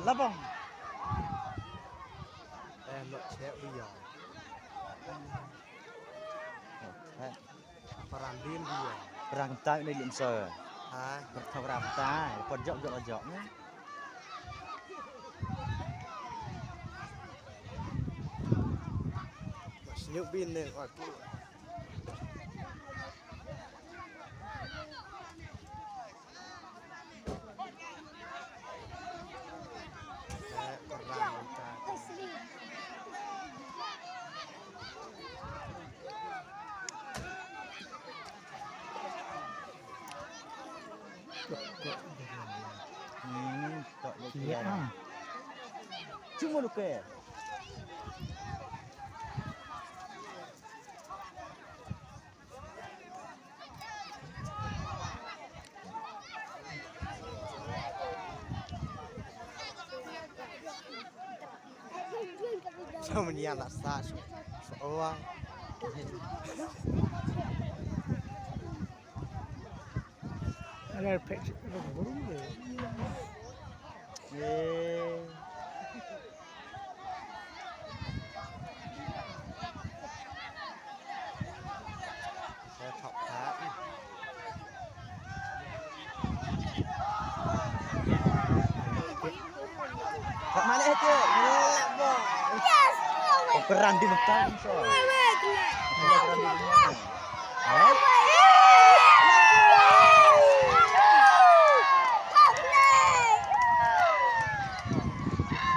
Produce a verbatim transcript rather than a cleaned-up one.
Labong. Eh, nok chek bi ya. Parang din bi ya. Parang tai ni lim so. Ha? Parang tai. Pot jok jok jok ni. Mas nyuk bin ni. Hmm, tak boleh. Iya, ah. Cuma luka. Sa mania la sa so. So wa. Ada pek burung deh. Ye. Kok mana itu? Kok keran di mentang so.